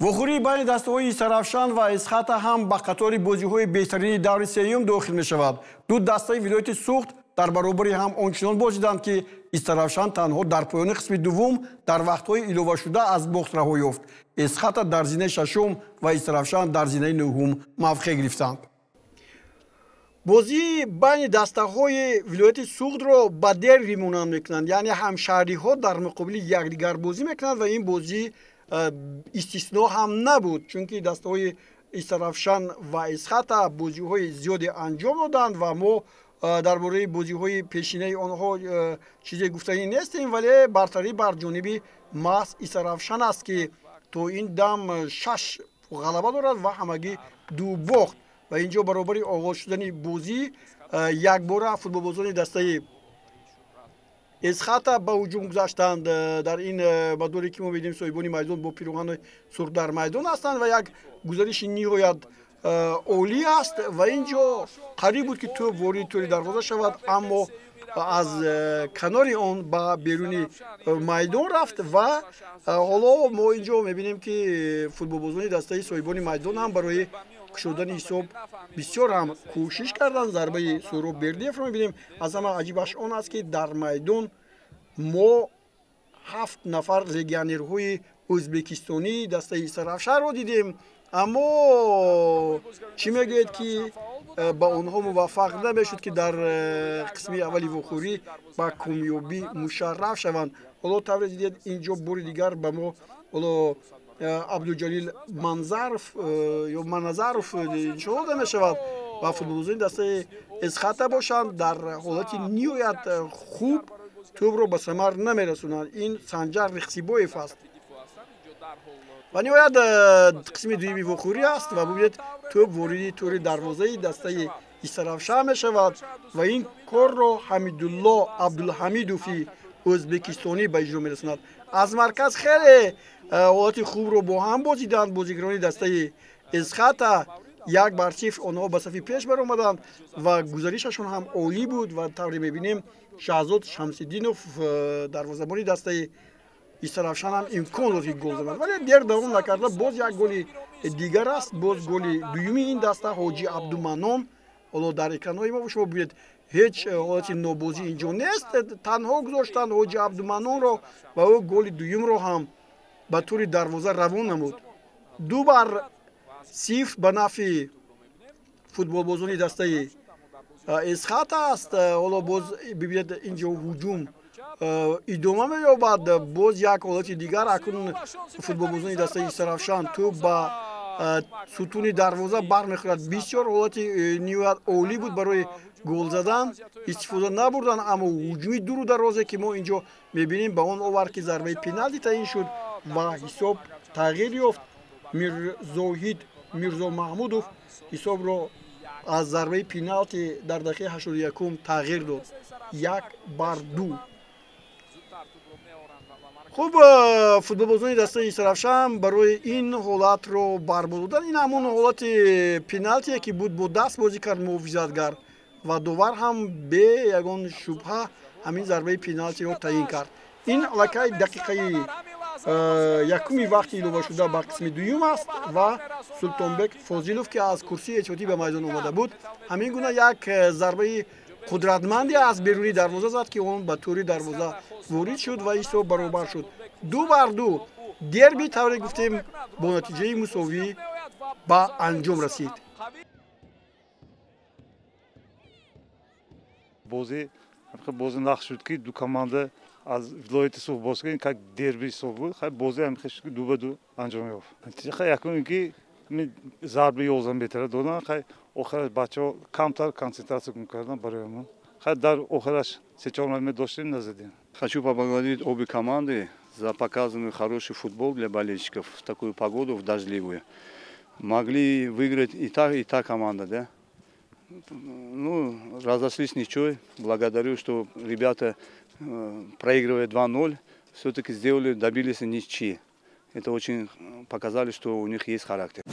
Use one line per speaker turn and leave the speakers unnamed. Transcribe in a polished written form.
Вохӯрии байни дастаҳои Истаравшан ва Эсхата ҳам ба қатори бозиҳои беҳтарини даври сеюм дохил мешавад. Ду дастаи вилояти Суғд дар баробари ҳам ончунон бозиданд, ки Истаравшан танҳо дар поёни қисми дуввум дар вақтҳои иловашуда аз бохт раҳо ёфт. Эсхата дар зинаи шашум ва Истаравшан дар зинаи нӯҳум мавқеъ гирифтанд. Бозии байни дастаҳои вилояти Суғдро ба дерби монанд мекунанд, яъне ҳамшаҳриҳо дар муқобили якдигар бозӣ мекунанд ва ин бозӣ истисно ҳам набуд, чунки дастаҳои Истаравшан ва Эсхата бозиҳои зиёде анҷом доданд ва мо дар бораи бозиҳои пешинаи онҳо чизе гуфтанӣ нестем, вале бартарӣ бар ҷониби маҳз Истаравшан аст, ки то ин дам шаш ғалаба дорад ва ҳамагӣ ду бохт. Ва инҷо баробари оғоз шудани бозӣ якбора футболбозони дастаи Эсхата ба ҳуҷум гузаштанд. Дар ин мадоре ки мо мебинем, соҳибони майдон бо пироҳани сурх дар майдон ҳастанд ва як гузариши ниҳоят олӣ аст ва ин ҷо қариб буд, ки тӯб вориди тӯри дарвоза шавад, аммо аз канори он ба беруни майдон рафт. Ва ҳоло мо ин ҷо мебинем, ки футболбозони дастаи соҳибони майдон ҳам барои кушодани ҳисоб бисёр ҳам кӯшиш карданд. Зарбаи Суҳроб Бердиевро мебинем. Аз ҳама аҷибаш он аст, ки дар майдон мо ҳафт нафар легионерҳои ӯзбекистонии дастаи Истаравшанро дидем, аммо чӣ мегӯед, ки ба онҳо муваффақ намешуд, ки дар қисми аввали вохӯрӣ ба комёбӣ мушарраф шаванд. Ҳоло тавре дидед, ин ҷо бори дигар ба мо ҳоло Абдуҷалил Манзаров ё Маназаров нишон дода мешавад ва футболбозони дастаи Эсхата бошанд, дар ҳолати ниҳоят хуб тӯбро ба самар намерасонанд. Ин Санҷар Рихсибоев аст. Ва ниҳоят қисми дуюми вохӯрӣ аст ва бубинед, тӯб вориди тӯри дарвозаи дастаи Истаравшан мешавад ва ин корро Ҳамидулло Абдулҳамидови ӯзбекистонӣ ба иҷро мерасонад. Аз марказ хеле ҳолати хубро бо ҳам бозиданд бозигарони дастаи Эсхата. 1-0 онҳо ба сафи пеш баромаданд ва гузаришашон ҳам олӣ буд. Ва тавре мебинем, Шаҳзод Шамсиддинов, дарвозабони дастаи Истаравшан, ҳам имкон дод, ки гол занад, вале дер давом накарда боз як голи дигар аст, боз голи дуюми ин даста, Ҳоҷи Абдуманон. Ҳоло дар экранҳои мо шумо бибинед, ҳеҷ ҳолати нобозӣ инҷо нест. Танҳо гузоштанд Ҳоҷи Абдуманонро ва ӯ голи дуюмро ҳам ба тури дарвоза равон намуд. 2-0 ба нафъи футболбозони дастаи Эсхата аст. Ҳоло боз бибинед, инҷо ҳуҷум идома меёбад. Боз як ҳолати дигар, акнун футболбозони дастаи Истаравшан, тӯб ба сутуни дарвоза бармехӯрад. Бисёр ҳолати ниҳоят олӣ буд барои гол задан, истифода набурданд, аммо ҳуҷуми дуру дарозе, ки мо инҷо мебинем, ба он овард, ки зарбаи пеналти таъин шуд ва ҳисоб тағйир ёфт. Мирзоҳид Мирзомаҳмудов ҳисобро аз зарбаи пеналти дар дақиқаи 81-ум тағйир дод, 1-2. Хуб, футболбозони дастаи Истаравшан барои ин ҳолатро барбод додан. Ин ҳамон ҳолати пеналтие, ки буд, бо даст бозӣ кард муҳофизатгар ва довар ҳам бе ягон шубҳа ҳамин зарбаи пеналтиро таъин кард. Ин аллакай дақиқаи якуми вақти иловашуда ба қисми дуюм аст ва Султонбек Фозилов, ки аз курсии эҳтиётӣ ба майдон омада буд, ҳамин гуна як зарбаи қудратманде аз берунии дарвоза зад, ки он ба тӯри дарвоза ворид шуд ва ҳисоб баробар шуд, 2-2. Дерби, тавре гуфтем, бо натиҷаи мусовӣ ба анҷом расид.
Бозӣ нақш шуд, ки ду команда аз вилояти Суғд бозӣ кардем, как дерби ҳисоб буд. Хай, бозӣ ҳам хел шуд, ки 2-2 анҷом ёфт. Хай, якум ин ки зарби 11 метра доданд. Хай, охираш бачаҳо камтар консентратсия гум карданд барои мо. Хай, дар охираш се-чор момент доштем, назадем.
Хочу поблагодарить обе команды за показанный хороший футбол для болельщиков в такую погоду, в дождливую. Могли выиграть и та команда, да? Ну, разошлись ничего. Благодарю, что ребята, проигрывая 2-0, все-таки сделали, добились ничьи. Это очень показали, что у них есть характер.